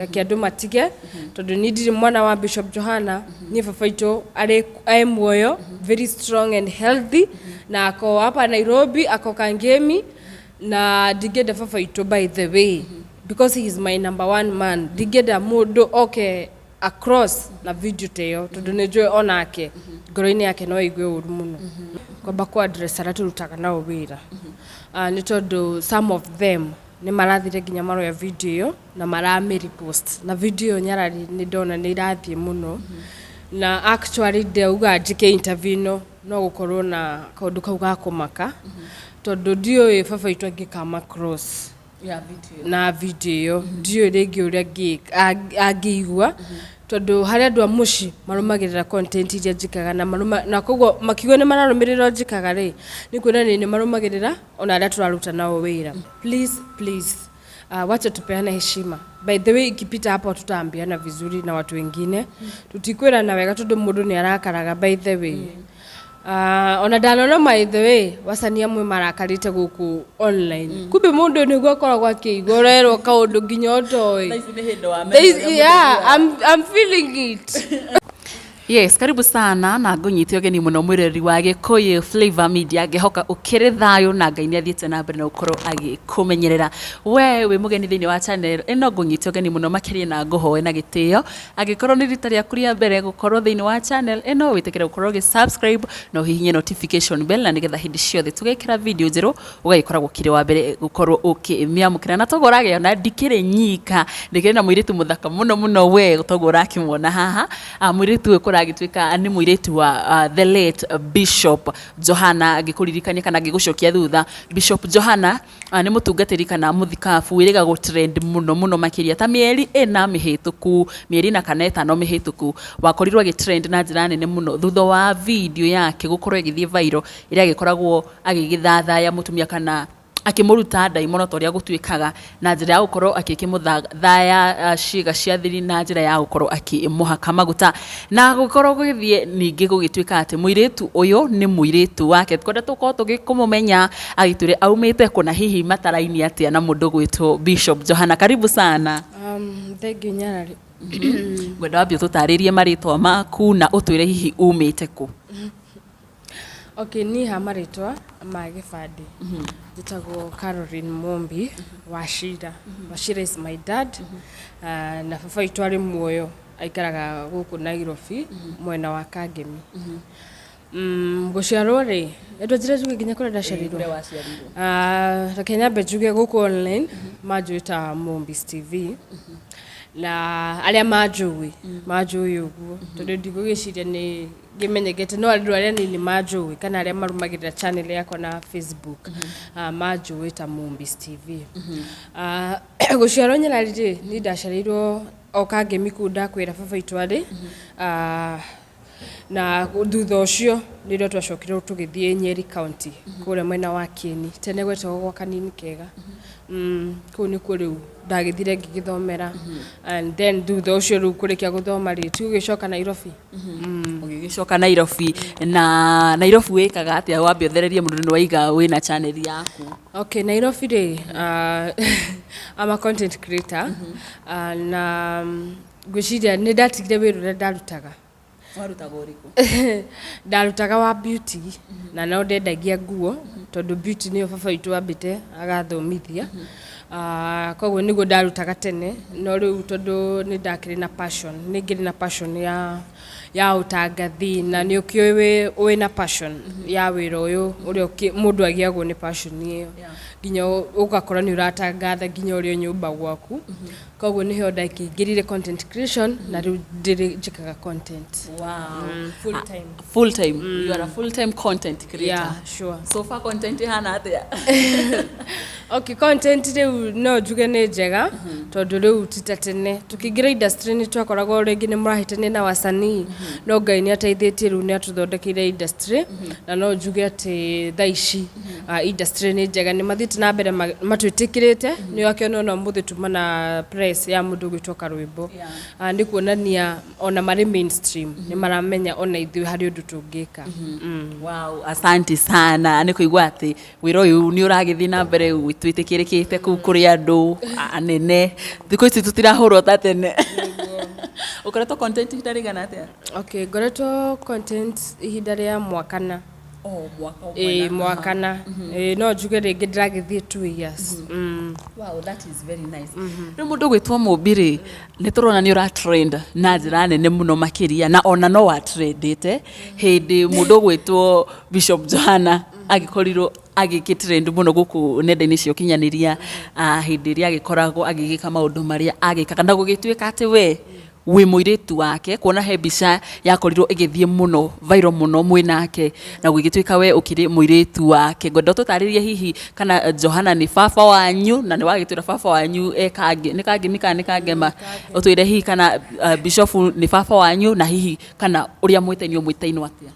Reke andũ matige, tondũ niĩ ndirĩ mwana wa Bishop Johana. Niĩ baba witũ arĩ e muoyo, very strong and healthy, na ako hapa Nairobi, ako Kangemi, na ndingĩenda baba witũ, by the way, because he is my number one man, ndingĩenda mũndũ oke across na video ta ĩyo, tondũ nĩ njũĩ onake ngoro-inĩ yake no aigue ũru mũno. Kwamba kũ address arĩa tũrutaga nao wĩra. Ah, nĩ tondũ some of them nĩ marathire nginya maroya video ĩyo na maramĩ repost, na video ĩyo, nyarari, nĩ ndona nĩ irathiĩ mũno. Na actually ndauga njĩke interview ĩno no gũkorwo na kaũndũ kau ga kũmaka, tondũ ndiũĩ baba witũ angĩkama cross na video ĩyo, ndiũĩ rĩngĩ ũrĩa angĩigua, tondũ harĩ andũ a mũciĩ marũmagĩrĩra content iria njĩkaga na marũma, na koguo makiuga nĩ mararũmĩrĩra njĩkaga rĩ, nĩ kuonania nĩ marũmagĩrĩra ona arĩa tũraruta nao wĩra. Please, please, wacha tupeane heshima. By the way, ikipita hapo tutaambiana vizuri na watu wengine, tutikwĩrana wega, tondũ mũndũ nĩ arakaraga. By the way, ona ndanona, by the way, wasanii amwe marakarĩte gũkũ online. Kumbe mũndũ nĩguo akoragwo akĩigua ũrerwo kaũndũ nginya ũtoĩ. Yeah, I'm feeling it. Yes, karibu sana na ngũnyite ũgeni mũno mwĩroreri wa Gĩkũyũ Flavor Media. Ngĩhoka ũkĩrĩ thayũ na Ngai nĩ athiĩte na mbere na gũkorwo agĩkũmenyerera. We wĩ mũgeni thĩinĩ wa channel ĩno, ngũnyite ũgeni mũno makĩria na ngũhoe na gĩtĩo, angĩkorwo nĩ rita rĩaku rĩa mbere gũkorwo thĩinĩ wa channel ĩno, wĩtĩkĩre gũkorwo ũgĩ subscribe na ũhihinye notification bell, na nĩgetha hĩndĩ ciothe tũgekĩra video njerũ ũgagĩkoragwo ũkĩrĩ wa mbere gũkorwo ũkĩmĩamũkĩra. Na toguo ũragĩona, ndikĩrĩ nyika, ndĩkĩrĩ na mũirĩtu mũthaka mũno mũno. We toguo ũrakĩmuona haha. Mũirĩtu ũyũ kũragĩtuĩka nĩ mũirĩtu wa the late Bishop Johana. Ngĩkũririkania kana ngĩgũcokia thutha, Bishop Johana nĩ mũtungatĩri kana mũthikabu wĩrĩga gũ trend mũno mũno makĩria ta mĩeri 4 mĩhĩtũku, mĩeri 4 kana 5 mĩhĩtũku. Wakorirwo agĩ trend na njĩra nene mũno thutha wa video yake gũkorwo ĩgĩthiĩ viral, ĩrĩa agĩkoragwo agĩgĩthathaya mũtumia kana akĩmũruta ndaimono ta ũrĩa gũtuĩkaga, na njĩra ya gũkorwo akĩmũthaya ciĩga cia thiri na njĩra ya gũkorwo akĩmũhaka maguta, na gũkorwo gũgĩthiĩ ningĩ gũgĩtuĩka atĩ mũirĩtu ũyũ nĩ mũirĩtu wake. Twenda tũkorwo tũgĩkũmũmenya, agĩtwĩre aumĩte kũ na hihi mataraini atĩa na mũndũ gwĩtwo Bishop Johana. Karibu sana. Thank you, Nyarari. Ngwenda wambie ũtũtarĩrie marĩtwa maku na ũtwĩre hihi umĩte kũ. Okay, niĩ ha marĩtwa ma gĩbandĩ njĩtagwo Caroline Mumbi Wachira. Wachira is my dad. Na baba witũ arĩ muoyo, aikaraga gũkũ Nairobi, mwena wa Kangemi. Gũciarwo rĩ, ndwanjĩra njuge nginya kũrĩa ndaciarirwo. Reke nyambe njuge gũkũ online manjũĩ ta Mumbis TV, na arĩa manjũĩ manjũĩ ũguo, tondũ ndigũgĩciria nĩ ngĩmenyekete, no andũ arĩa nini manjũĩ kana arĩa marũmagĩrĩra channel yakwa na Facebook, manjũĩ ta Mumbis TV. Gũciarwo, Nyarari rĩ, niĩ ndaciarĩirwo o Kangemi kũu ndakwĩra baba witũ arĩ. Na thutha ũcio nĩrĩo twacokire tũgĩthiĩ Nyeri County, kũrĩa mwena wa Kieni, tene gwetagwo gwa Kanini Kega. Kũu nĩkuo rĩu ndagĩthire ngĩgĩthomera, and then thutha ũcio rĩu kũrĩkia gũthoma rĩ, tũgĩcoka Nairobi. Ũgĩgĩcoka Nairobi. Na Nairobi wĩkaga atĩa? Wambe ũthererie mũndũ, nĩ waiga wĩna channel yaku. Okay, Nairobi rĩ, I'm a content creator. Na ngwĩciria nĩ ndatigire wĩra ũrĩa ndarutaga. Warutaga ũrĩkũ? Ndarutaga wa beauty, na no ndendagia nguo, tondũ beauty nĩyo baba witũ ambĩte agathomithia. Koguo nĩguo ndarutaga tene, no rĩu tondũ nĩ ndakĩrĩ na passion, nĩ ngĩrĩ na passion ya ũtangathi, na nĩ ũkĩũĩ wĩna passion ya wĩra ũyũ ũrĩa mũndũ agĩagwo nĩ passion ĩyo nginya ũgakora nĩ ũratangatha nginya ũrĩ o nyũmba gwaku. Koguo nĩho ndakĩingĩrire content creation, na rĩu ndĩrĩ njĩkaga content full time. Full time. You are a full time content creator. Yeah, sure. So far content ihana atia? Okay, content rĩu no njuge nĩ njega, tondũ rĩu ti ta tene tũkĩingĩra industry nĩ twakoragwo rĩngĩ nĩ mũrahĩtania na wasanii, no Ngai nĩ ateithĩtie, rĩu nĩ atũthondekeire industry, na no njuge atĩ thaa ici industry nĩ njega, nĩ mathiĩte na mbere matwĩtĩkĩrĩte. Nĩ wakĩona ona ũmũthĩ tuma na press ya mũndũ ũgwĩtwo Karwĩmbo. Nĩ kuonania ona marĩ mainstream nĩ maramenya ona ithuĩ harĩ ũndũ tũngĩka. Wow, asante sana. Nĩ kũigua atĩ wĩra ũyũ nĩ ũragĩthiĩ na mbere. Twĩtĩkĩrĩkĩte kũu kũrĩ andũ anene, thikũ ici tũtirahũrwo ta tene. Ũkoretwo content ihinda rĩigana atĩa? Okay, ngoretwo content ihinda rĩa mwaka na Oh, mwaka ũmwe. Ĩĩ, mwaka na. Ĩĩ, no njuge rĩngĩ ndĩragĩthiĩ 2 years. Wow, that is very nice. Rĩu mũndũ gwĩtwo Mũmbi rĩ, nĩ tũrona nĩ ũra trend na njĩra nene mũno makĩria, na ona no wa trendĩte hĩndĩ mũndũ ũgwĩtwo Bishop Johana agĩkorirwo agĩkĩ trend mũno gũkũ nenda-inĩ cia ũkinyanĩria, hĩndĩ ĩrĩa agĩkoragwo agĩgĩka maũndũ marĩa agĩkaga na gũgĩtuĩka atĩ we wĩ mũirĩtu wake, kuona he mbica yakorirwo ĩgĩthiĩ mũno viral mũno mwĩ nake na gũgĩtuĩka we ũkĩrĩ mũirĩtu wake. Ngwenda ũtũtarĩrie hihi kana Johana nĩ baba wanyu, na nĩ wagĩtwĩra baba wanyu e Kangĩ, nĩ Kangĩmi kana nĩ Kangema? Ũtwĩre hihi kana Bishop nĩ baba wanyu, na hihi kana ũrĩa mwĩtainio mwĩtainwo atĩa?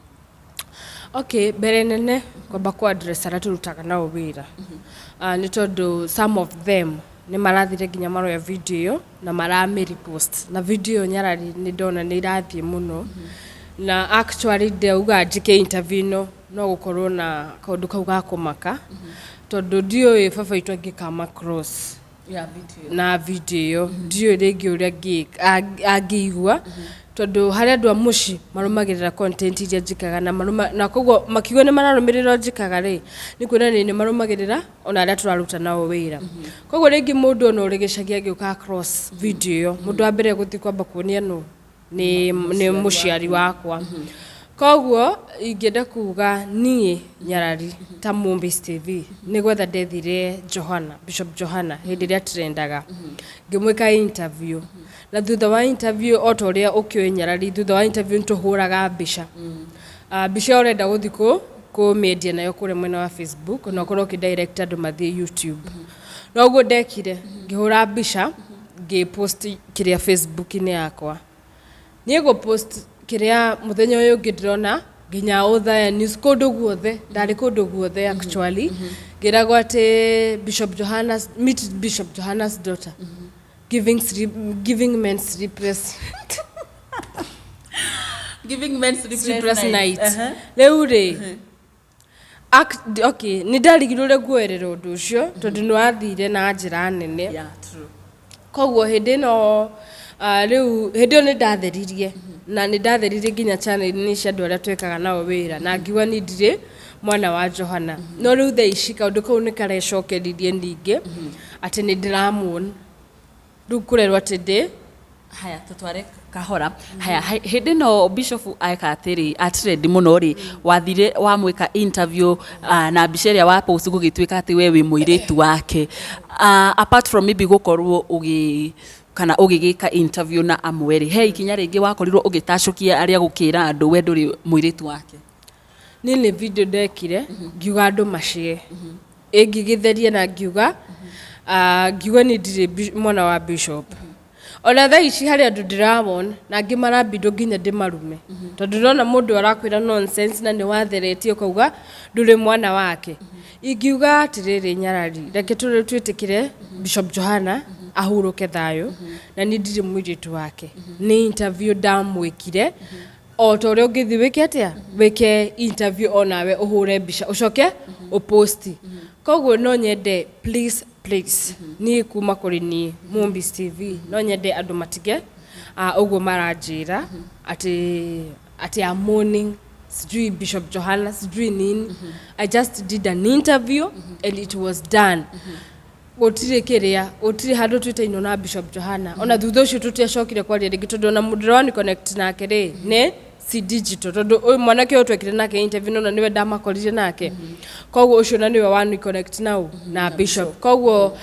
Okay, mbere nene kwamba ku address arĩa tũrutaga nao wĩra, nĩ tondũ some of them nĩ marathire nginya maroya video ĩyo na maramĩ repost, na video ĩyo nyarari nĩ ndona nĩ irathiĩ mũno. Na actually ndauga njĩke interview ĩno no gũkorwo na kaũndũ kau ga kũmaka, tondũ ndiũĩ baba witũ angĩkama cross na video ĩyo, ndiũĩ rĩngĩ ũrĩa angĩigua, tondũ harĩ andũ a mũciĩ marũmagĩrĩra content iria njĩkaga na marũma, na koguo makiuga nĩ mararũmĩrĩra o njĩkaga rĩ, nĩ kuonania nĩ marũmagĩrĩra ona arĩa tũraruta nao wĩra. Koguo rĩngĩ mũndũ ona ũrĩ gĩcagi agĩũka across video ĩyo, mũndũ wa mbere gũthiĩ kwamba kuonia no nĩ mũciari wakwa. Koguo ingĩenda kuga niĩ nyarari ta Mũmbis TV nĩ gwetha ndethire Johana, Bishop Johana, hĩndĩ ĩrĩa trendaga, ngĩmwĩka interview, na thutha wa interview, o ta ũrĩa ũkĩũĩ nyarari, thutha wa interview nĩ tũhũraga mbica. Mbica ĩyo ũrenda gũthiĩ kũmĩendia nayo kũrĩa mwena wa Facebook, na ũkorwo ũkĩ direct andũ mathiĩ YouTube. Noguo ndekire, ngĩhũra mbica, ngĩpost kĩrĩa Facebook-inĩ yakwa. Niĩ gũpost kĩrĩa, mũthenya ũyũ ũngĩ ndĩrona nginya Othaya News, kũndũ guothe, ndarĩ kũndũ guothe actually, ngĩragwo atĩ Bishop Johanna's, meet Bishop Johanna's daughter giving men sleepless Giving men sleepless night. Rĩu rĩ, okay, nĩ ndarigirwo ũrĩa nguoerera ũndũ ũcio, tondũ nĩ wathire na njĩra nene. Yeah, true. Koguo hĩndĩ ĩno, rĩu hĩndĩ ĩyo nĩ ndatheririe, na nĩ ndatheririe nginya channel-inĩ cia andũ arĩa twekaga nao wĩra, na ngiuga ni ndirĩ mwana wa Johana. No rĩu thaa ici kaũndũ kau nĩ karecokeririe ningĩ, atĩ nĩ ndĩramuona rĩu kũrerwo atĩ ndĩ Haya, tutware kahora. Haya, hĩndĩ ĩno bishop eka atĩrĩ, atrend mũno rĩ, wathire wamwĩka interview, na mbica ĩrĩa wa post gũgĩtuĩka atĩ we wĩ mũirĩtu wake, apart from maybe gũkorwo ũgĩ kana ũgĩgĩka interview na amwe rĩ, he ikinya rĩngĩ wakorirwo ũgĩtacũkia arĩa gũkĩra andũ we ndũrĩ mũirĩtu wake? Niĩ nĩ video ndekire, ngiuga andũ macie ĩngĩgĩtheria, na ngiuga, ngiuga niĩ ndirĩ mwana wa bishop. Ona thaa ici harĩ andũ ndĩrawon na angĩ marambindwo nginya ndĩmarume, tondũ ndona mũndũ arakwĩra nonsense na nĩ watheretie ũkauga ndũrĩ mwana wake. Ingiuga atĩrĩrĩ nyarari, reke twĩtĩkĩre Bishop Johana ahurũke thayũ, na niĩ ndirĩ mũirĩtu wake. Nĩ interview ndamwĩkire, o ta ũrĩa ũngĩthiĩ wĩke atĩa, wĩke interview onawe, ũhũre mbica, ũcoke ũposti. Koguo no nyende, please please, niĩ kuma kũrĩ niĩ Mũmbis TV, no nyende andũ matige ũguo maranjĩra atĩ I'm mourning sijui Bishop Johana sijui nini. I just did an interview and it was done. Gũtirĩ kĩrĩa, gũtirĩ handũ twĩtainwo na Bishop Johana. Ona thutha ũcio tũtiacokire kwaria rĩngĩ, tondũ ona mũndũ ũrĩa wani connect nake rĩ nĩ si digital, tondũ ũyũ mwanake ũyũ twekire nake interview nona nĩwe ndamakorire nake. Koguo ũcio na nĩwe wani connect nau na bishop. Koguo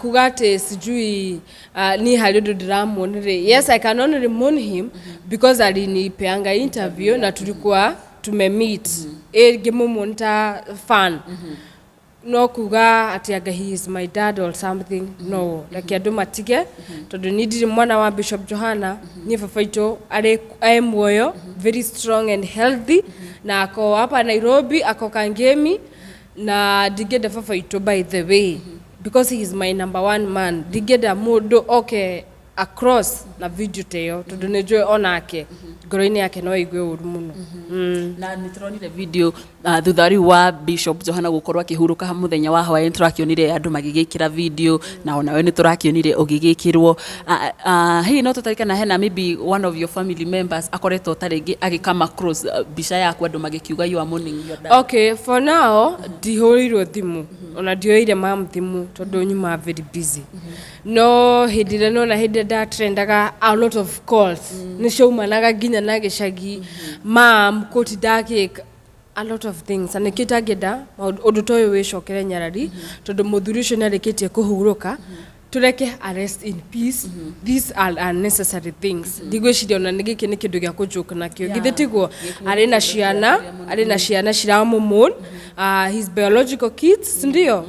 kuga atĩ sijui niĩ harĩ ũndũ ndĩramuona rĩ, yes, I can only mourn him because alinipeanga interview na tulikuwa tumemeet, ĩngĩmũmuona ta fan. No kuga atĩ anga he is my dad or something, no reke andũ matige, tondũ niĩ ndirĩ mwana wa Bishop Johana. Niĩ baba witũ arĩ e muoyo, very strong and healthy, na ako hapa Nairobi, ako Kangemi. Na ndingĩenda baba witũ, by the way, because he is my number one man, ndingĩenda mũndũ oke. Across na video ta ĩyo, tondũ nĩ njũĩ onake ngoro-inĩ yake no aigue ũru mũno. Na nä tå ronire video thutha rĩu wa Bishop Johana gũkorwo akĩhurũka mũthenya wa hwaĩ, nĩ tũrakĩonire andũ magĩgĩkĩra video, na onawe nĩ tũrakĩonire ũgĩgĩkĩrwo. Hihi no tũtarĩ kana hena maybe one of your family members akoretwo ta rĩngĩ agĩkama across mbica yaku, andũ magĩkiuga you are mourning your dad? Okay, for now ndihũrĩirwo thimũ, ona ndioire mam thimũ tondũ nyuma very busy. No hĩndĩ ĩrĩa nona, hĩndĩ ĩrĩa ndatrendaga, a lot of calls nĩ ciaumanaga nginya na gĩcagi, mam kũtinda agĩka a lot of things, na nĩkĩo itangĩenda ũndũ ta ũyũ wĩcokere nyarari, tondũ mũthuri ũcio nĩ arĩkĩtie kũhurũka. Tũreke a rest in peace. These are unnecessary things. Ndigwĩciria ona nĩ gĩkĩ nĩ kĩndũ gĩa kũjoke nakĩo. Githĩ tiguo? Arĩ na ciana, arĩ na ciana ciramũmũn, his biological kids, ndio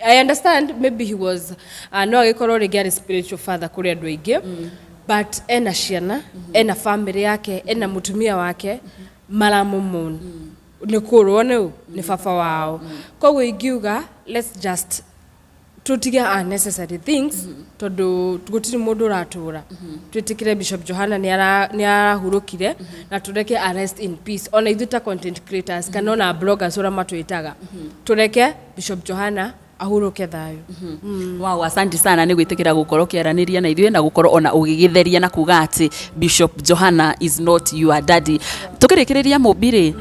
I understand maybe he was no agĩkorwo rĩngĩ arĩ spiritual father kũrĩ andũ aingĩ, but ena ciana, ena family yake, ena mũtumia wake maramũmũn nĩ kũrwo nĩ baba wao. Koguo ingiuga let's just tutige unnecessary things, tondũ gũtirĩ mũndũ ũratũra. Twĩtĩkĩre Bishop Johana nĩ arahurũkire na tũreke a rest in peace. Ona ithuĩ ta content creators kana ona bloggers ũrĩa matwĩtaga, tũreke Bishop Johana ahurũke thayũ. Wow, asante sana nĩ gwĩtĩkĩra gũkorwo ũkĩaranĩria na ithuĩ na gũkorwo ona ũgĩgĩtheria na kuga atĩ Bishop Johana is not your daddy. Tũkĩrĩkĩrĩria, Mũmbi-rĩ,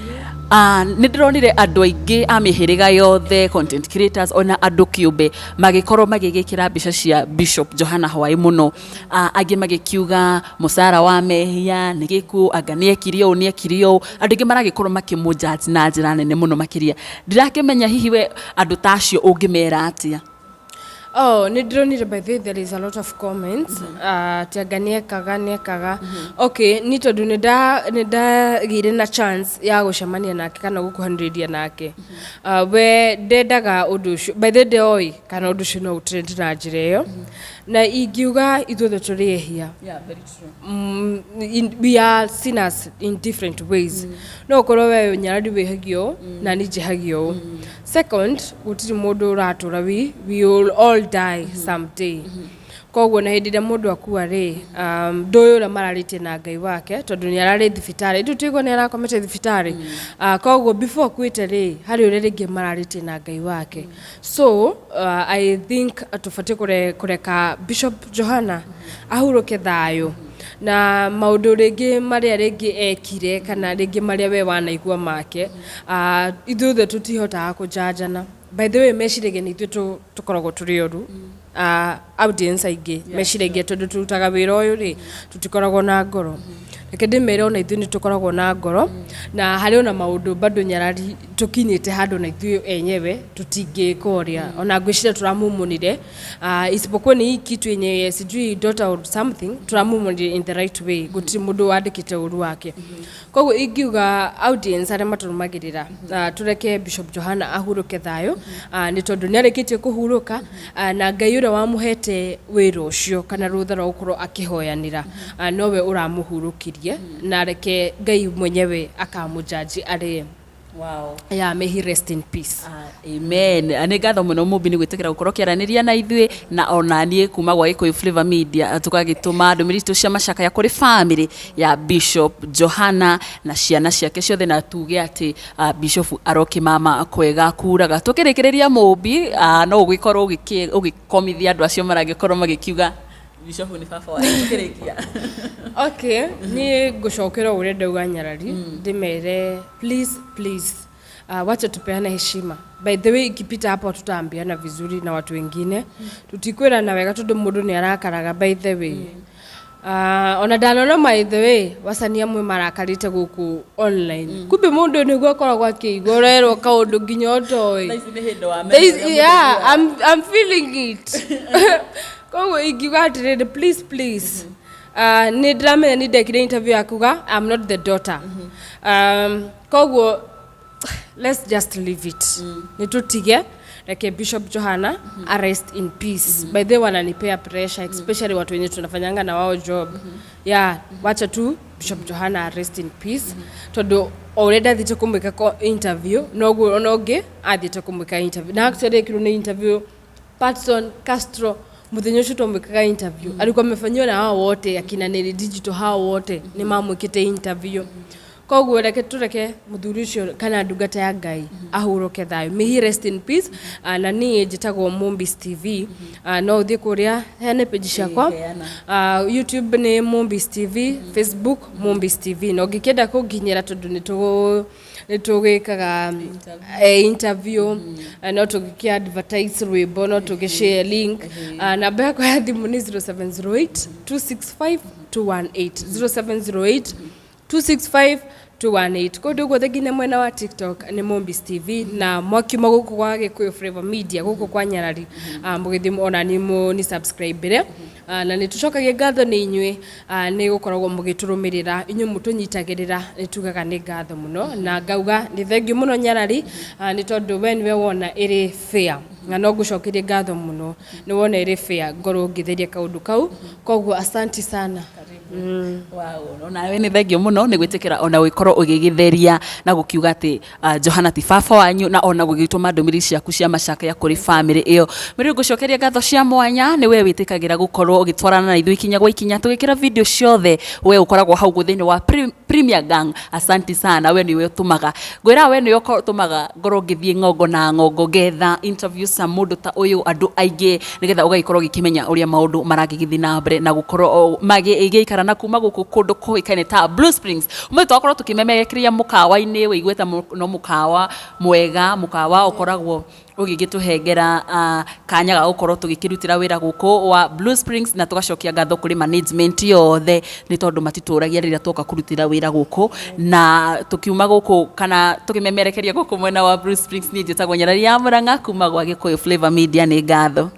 nĩ ndĩronire andũ aingĩ a mĩhĩrĩga yothe, content creators ona andũ kĩũmbe, magĩkorwo magĩgĩkĩra mbica cia Bishop Johana Hwaĩ mũno. Angĩ magĩkiuga mũcara wa mehia nĩ gĩkuũ, anga nĩ ekire ũũ, nĩ ekire ũũ. Andũ aingĩ maragĩkorwo makĩmũ-judge na njĩra nene mũno makĩria. Ndirakĩmenya hihi we andũ ta acio ũngĩmera atĩa? Oh, nĩ ndĩronire, by the way, there is a lot of comments ati anga nĩekaga nĩekaga. Okay, ni tondũ nĩ ndagĩire na chance ya gũcemania nake kana gũkuhanĩrĩria nake, we ndendaga ũndũ ũcio. By the way, ndeoĩ kana ũndũ ũcio no ũtrend na njĩra ĩyo, na ingiuga ithuothe tũrĩ ehia. Yeah, very true. We are sinners in different ways. No ũkorwo we nyarari wĩhagio na ni njĩhagio ũũ. Second, gũtirĩ mũndũ ũratũra, we will all die someday. Koguo na hĩndĩ ĩrĩa mũndũ akua rĩ, ndũĩ ũrĩa mararĩtie na Ngai wake, tondũ nĩ ararĩ thibitarĩ, itũ tũigua nĩ arakomete thibitarĩ. Koguo before akuĩte rĩ, harĩ ũrĩa rĩngĩ mararĩtie na Ngai wake. So I think tũbatiĩ kũreka Bishop Johana ahurũke thayũ, na maũndũ rĩngĩ marĩa rĩngĩ ekire kana rĩngĩ marĩa we wanaigua make, ithuothe tũtihotaga kũjanjana. By the way, meciragia nĩ ithuĩ tũkoragwo tũrĩ oru. Audience aingĩ meciragia tondũ tũrutaga wĩra ũyũ rĩ, tũtikoragwo na ngoro. Reke ndĩmere ona ithuĩ nĩ tũkoragwo na ngoro, na harĩ ona maũndũ bado nyarari tũkinyĩte handũ na ithuĩ enyewe tũtingĩka ũrĩa ona ngwĩciria tũramumunire, isipokuwa ni hii kitu yenye sijui daughter or something, tũramumunire in the right way. Gũtirĩ mũndũ wandĩkĩte ũru wake. Koguo ingiuga audience arĩa matũrũmagĩrĩra, tũreke Bishop Johana ahurũke thayũ, nĩ tondũ nĩ arĩkĩtie kũhurũka, na Ngai ũrĩa wamũhete wĩra ũcio kana rũtha rwa gũkorwo akĩhoyanĩra, nowe ũramũhurũkirie, na reke Ngai mwenyewe akamũjaji arĩe. Yeah, may he rest in peace. Ah, amen. Nĩ ngatho mũno, Mũmbi, nĩ gwĩtĩkĩra gũkorwo ũkĩaranĩria na ithuĩ, na ona niĩ kuma gwa Gĩkũyũ Flavor Media tũgagĩtũma ndũmĩrĩri citũ cia macakaya kũrĩ family ya Bishop Johana na ciana ciake ciothe, na tuge atĩ Bishop arokĩmama kwega kuraga. Tũkĩrĩkĩrĩria, Mũmbi, no ũgĩkorwo ũgĩkomithia andũ acio maragĩkorwo magĩkiuga Bishop nĩ baba wanyu, tũkĩrĩkia. Okay, niĩ ngũcokera ũrĩa ndauga nyarari, ndĩmere please, please, wacha tupeane heshima. By the way, ikipita hapo tutaambiana vizuri na watu wengine, tutikwĩrana wega tondũ mũndũ nĩ arakaraga. By the way, ona ndanona, by the way, wasanii amwe marakarĩte gũkũ online. Kumbe mũndũ nĩguo akoragwo akĩigua ũrerwo kaũndũ nginya ũtoĩ. Thaa ici nĩ hĩndĩ wa Yeah, I'm feeling it. Koguo ingiuga atĩrĩrĩ, please, please, nĩ ndĩramenya nĩ ndekire interview ya kuga I'm not the daughter. Koguo let's just leave it. Nĩ tũtige, reke Bishop Johana a rest in peace. By the way, wananipea pressure, especially watu wenye tunafanyanga na wao job. Yeah, wacha tu Bishop Johana a rest in peace, tondũ o ũrĩa ndathiĩte kũmwĩka interview, noguo ona ũngĩ athiĩte kũmwĩka interview, na actually ekirwo nĩ interview Patson Castro. Mũthenya ũcio twamwĩkaga interview, alikuwa amefanyiwa na hao wote akina Neli Digital, hao wote nĩ mamwĩkĩte interview. Koguo reke tũreke mũthuri ũcio kana ndungata ya Ngai ahurũke thayũ. May he rest in peace. Na niĩ njĩtagwo Mombis TV. No ũthiĩ kũrĩa heane page ciakwa. Heana. YouTube nĩ Mombis TV, Facebook Mombis TV. Na ũngĩkĩenda kũnginyĩra, tondũ nĩ tũgĩkaga interview, no tũgĩkĩ advertise rwĩmbo, no tũgĩ share link. Namba yakwa ya thimũ nĩ 0708 265 218, 0708 265 218. Kũndũ guothe nginya mwena wa TikTok nĩ Mombis TV. Na mwakiuma gũkũ gwa Gĩkũyũ Flavor Media, gũkũ kwa Nyarari, mũgĩthiĩ ona nĩ mũ subscribe. Na nĩ tũcokagia ngatho nĩ inyuĩ, nĩ gũkoragwo mũgĩtũrũmĩrĩra, inyuĩ mũtũnyitagĩrĩra, nĩ tugaga nĩ ngatho mũno na ngauga nĩ thengiũ mũno Nyarari, nĩ tondũ we nĩwe wona ĩrĩ fair, na no ngũcokerie ngatho mũno nĩ wona ĩrĩ fair ngorwo ngĩtheria kaũndũ kau. Koguo asanti sana. Wow, onawe nĩ thengio mũno nĩ gwĩtĩkĩra ona gũgĩkorwo ũgĩgĩtheria na gũkiuga atĩ Johana ti baba wanyu, na ona gũgĩtũma ndũmĩrĩri ciaku cia macakaya kũrĩ famĩlĩ ĩyo. Mĩrĩ ngũcokeria ngatho cia mwanya nĩ we wĩtĩkagĩra gũkorwo ũgĩtwarana na ithuĩ ikinya gwa ikinya tũgĩkĩra video ciothe, we ũkoragwo hau ũguo thĩinĩ wa Premier Gang. Asanti sana, we nĩwe ũtũmaga ngwĩra, we nĩwe ũtũmaga ngorwo ngĩthiĩ ng'ongo na ng'ongo ngetha interviews cia mũndũ ta ũyũ, andũ aingĩ, nĩgetha ũgagĩkorwo ũgĩkĩmenya ũrĩa maũndũ maragĩgĩthiĩ na mbere na gũkorwo magĩgĩikara na kuma gũkũ kũndũ kũĩkaine ta Blue Springs. Ũmũthĩ twakorwo tũkĩmemerekeria mũkawa-inĩ wĩiguĩte no mũkawa mwega, mũkawa ũkoragwo ũgĩgĩtũhengera kanya ga gũkorwo tũgĩkĩrutĩra wĩra gũkũ wa Blue Springs, na tũgacokia ngatho kũrĩ management yothe nĩ tondũ matitũragia rĩrĩa twoka kũrutĩra wĩra gũkũ. Na tũkiuma gũkũ kana tũkĩmemerekeria gũkũ mwena wa Blue Springs, niĩ njĩtagwo Nyarari ya Mũrang'a kuma gwa Gĩkũyũ Flavor Media. Nĩ ngatho.